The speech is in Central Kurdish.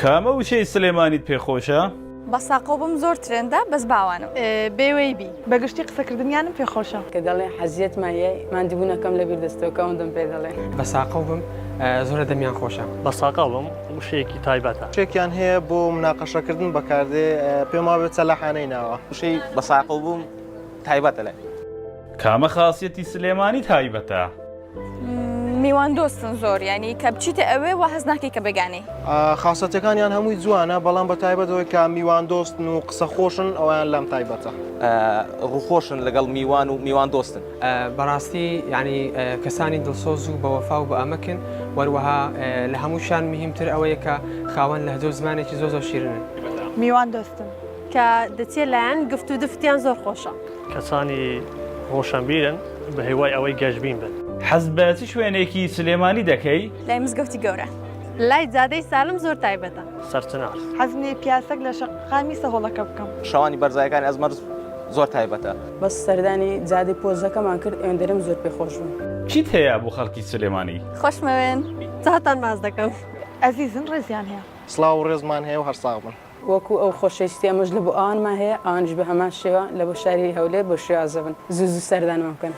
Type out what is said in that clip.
کامە وشەی سلێمانیت پێ خۆشە؟ بە ساقەو بم زۆر ترێندە بەس باوانم. بێوەی بی. بە گشتی قسەکردنیانم پێ خۆشە. کە دەڵێن حەزیەتمان یای ماندیبوونەکەم لەبیر دەستەوە کە ئەوەندەم پێ دەڵێن. بە ساقەو بم زۆر لە دەمیان خۆشە. بە ساقەو بم وشەیەکی تایبەتە. وشەیەکیان هەیە بۆ مناقەشەکردن بەکاردێ پێم وابێ چەلەحانەی ناوە. وشەی بە ساقەو بووم تایبەتە لای. کامە خاسیەتی سلێمانی تایبەتە؟ میوان دۆستن زۆر یانی کە بچیتە ئەوێ وا هەست ناکەی کە بێگانەی. خاسەتەکانیان هەمووی جوانە بەڵام بە تایبەت ئەوەی کە میوان دۆستن و قسە خۆشن ئەویان لام تایبەتە. ڕووخۆشن لەگەڵ میوان و میوان دۆستن. بەڕاستی یانی کەسانی دڵسۆز و بەوەفا و بەئەمەکن وەروەها لە هەمووشیان مهمتر ئەوەیە کە خاوەن لەهجە و زمانێکی زۆر زۆر شیرنن. میوان دۆستن. کە دەچیە لایان گفت و دفتیان زۆر خۆشە. کەسانی ڕۆشەنبیرن بە هیوای ئەوەی گەشبین بن. حەز بە چ شوێنێکی سلێمانی دەکەی؟ لای مزگەوتی گەورە. لای جادەی سالم زۆر تایبەتە. سەرچنار. حەزم لێیە پیاسەک لە شەقامی سەهۆڵەکە بکەم. شەوانی بەرزایەکانی ئەزمەر زۆر تایبەتە. بەس سەردانی جادەی پۆزەکەمان کرد ئێندەرم زۆر پێ خۆش بوو. چیت هەیە بۆ خەڵکی سلێمانی؟ خۆشمەوێن. چاوتان ماچ دەکەم. ئەزیزن ڕێزیان هەیە. سڵاو و ڕێزمان هەیە و هەر ساغ بن. وەکو ئەو خۆشەویستی ئەمەش لە بۆ ئەوانمان هەیە ئەوانیش بە هەمان شێوە لە بۆ شاری هەولێر بەو شێوازە بن زوو زوو سەردانمان بکەن.